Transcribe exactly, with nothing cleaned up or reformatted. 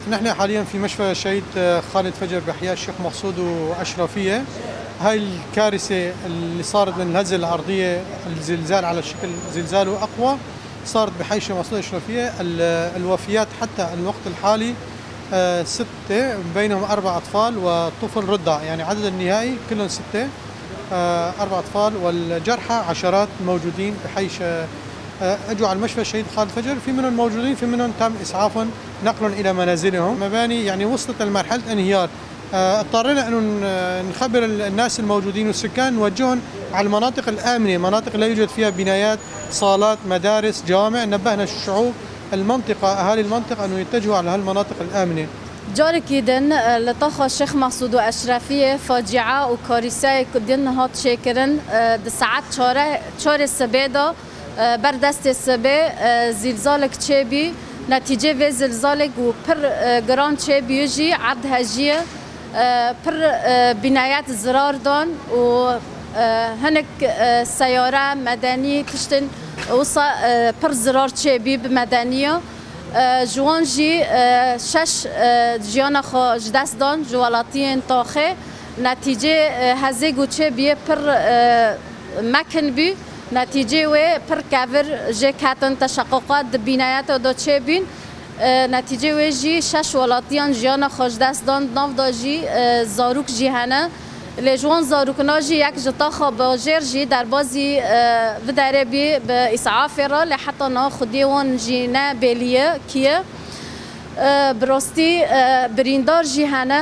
نحن حاليًا في مشفى شهيد خالد فجر بحياة الشيخ مقصود وأشرفية. هاي الكارثة اللي صارت من الهزة الأرضية، الزلزال على شكل زلزال وأقوى، صارت بحي الشيخ مقصود أشرفية. ال-، الوفيات حتى الوقت الحالي، آه، ستة، بينهم أربع أطفال وطفل رضع، يعني عدد النهائي كلهم ستة، آه، أربع أطفال، والجرحى عشرات موجودين بحي ش-، آه، اجوا على المشفى الشهيد خالد فجر، في منهم موجودين، في منهم تم إسعافهم نقلهم إلى منازلهم. مباني يعني وصلت لمرحلة انهيار. آه، اضطرينا إنه ن-، نخبر ال-، الناس الموجودين والسكان، نوجههم على المناطق الآمنة، مناطق لا يوجد فيها بنايات، صالات، مدارس، جوامع. نبهنا الشعوب، المنطقة، أهالي المنطقة إنه يتجهوا على هالمناطق الآمنة. Carekî din, e, li taxa Şêx Mesûd û Eşrefiyê facia û karîseyek din hat çêkirin, e, di saet çare, çarê sibê de, e, ber destê sibê, e, zîlzalek çêbî. Netîcê vê zîlzalek û pir, e, giran çêbûyî jî erd hejî ye. E, pir, e, bînayet zirar dan û, e, hinek, e, seyare, medenî, tiştên wisa, e, pir zirar çêbî bi medeniya. E, ji wan jî, e, şeş, e, jiyana xwe ji dest dan ji welatiyên taxê. Netîcê, e, hezê ku çêbûye pir, e, mekin bû. Netîcê wê pir kevir jê ketin, teşeqquqat di bînayeta de çêbûn. E, netîcê wê jî şeş welatiyan jiyana xwe ji dest dan, di nav de jî, e, zarok jî hene. Lê ji wan zarokina jî yek ji taxa bajêr jî derbazî, e, vê derê bî, bi îsafê re, lê heta niha xwediyê wan jî ne bêlî ye kî ye. E, bi rastî, e, birîndar jî hene.